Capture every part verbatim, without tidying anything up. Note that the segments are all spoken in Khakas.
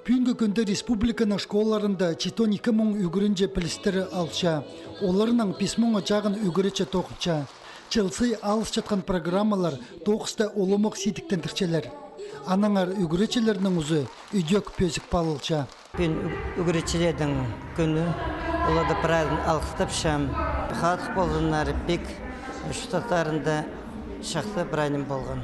Пӱӱнгі кӱнде республиканың школаларында читон ікі муң ӱгренҷі пілістіре алча. Оларның пис муңа чағын ӱгретчі тоғынча. Чыл сай алысчатхан программалар тоғыста улуғ сидіктендірчелер. Аннаңар ӱгретчілернің узы ідӧк пӧзік палылча. Пӱӱн ӱ-, ӱгретчілернің кӱні, оларны прайзын алғыстапчам. Хазых ползыннар, пик чуртастарында чахсы прай ниме полған.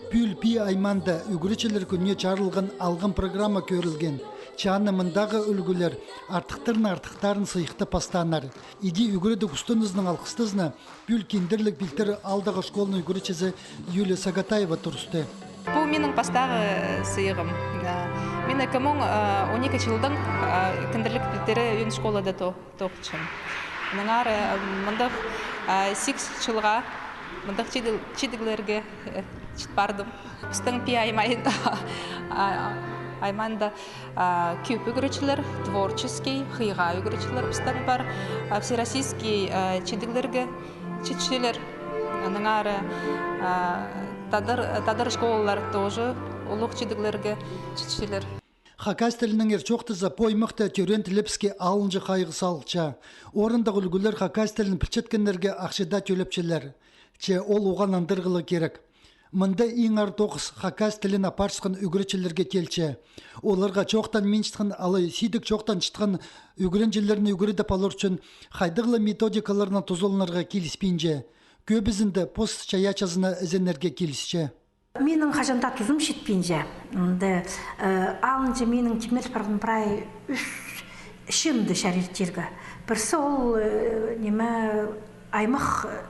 Пӱӱл Пии аймаанда ӱгретчілер кӱніне чарылған алғым программа кӧрілген. Че аны мындағы ӱлгӱлер артыхтарның артыхтарын сыйыхтап пастааннар. Иди ӱгредіг устазының алғыстазына пӱӱл киндірліг пилтірі аалдағы школаның ӱгретчізі Юлия Сагатаева турысты. Пу минің пастағы сыйығым. Мин ікі муң он ікі чылдаң киндірліг пилтірі ӧӧн школада то тоғынчам. Аннаңар мындағ сигіс чылға мындағ чидіг-, чидіглерге чит пардым. Пістің Пии аймай-, аймаанда кӧп ӱгретчілер, творческий, хыйға ӱгретчілер пістің пар, всероссийский чидіглерге читчелер. Аннаңар тадар, тадар школалар тоже улуғ чидіглерге читчелер. Хакас тілінеңер чоохтаза, пу аймахта тӧреен тілебіске алынҷа хайығ салылча. Орындағы ӱлгӱлер хакас тілін пілчеткеннерге ахча даа тӧлепчелер. Че ол оған андырығлығ кирек. Мында иң аар тоғыс хакас тілін апарчатхан ӱгретчілерге килче. Оларға чоохтанминчатхан алай сидік чоохтанчатхан ӱгренҷілерні ӱгредіп алар ӱчӱн хайдағ ла методикаларны тузаланарға киліспинче. Кӧбізінде пос чайаачызына ізенерге килісче. Минің хаҷан даа тузым читпинче. Анда, э, алынҷа минің тимнеп парған прай ӱс чыынды чарир тирге. Пірсі ол, э, ниме, аймах, э,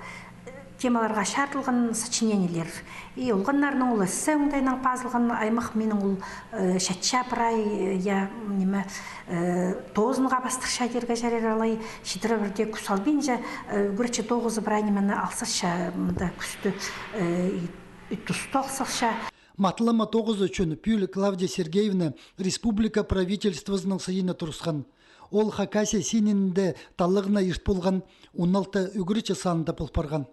темаларға чарыдылған сочинениелер. И олғаннарның ол эссе оңдайынаң пазылған аймах минің ол, э, чатча прай, э, я, ниме, э, тоозынға пастырча тирге чарир алай, чидіре пірдее кӱс албинча, э, ӱгретчі тоғызы прай нимені алсатча, мында кӱсті, э, и Ӱт тустох салча. Матылама тоғызы ӱчӱн пӱӱл Клавдия Сергеевна республика правительствозының сыйына турысхан. Ол Хакасия синінде таллағына ирт полған, он алты ӱгретчі санында пол парған.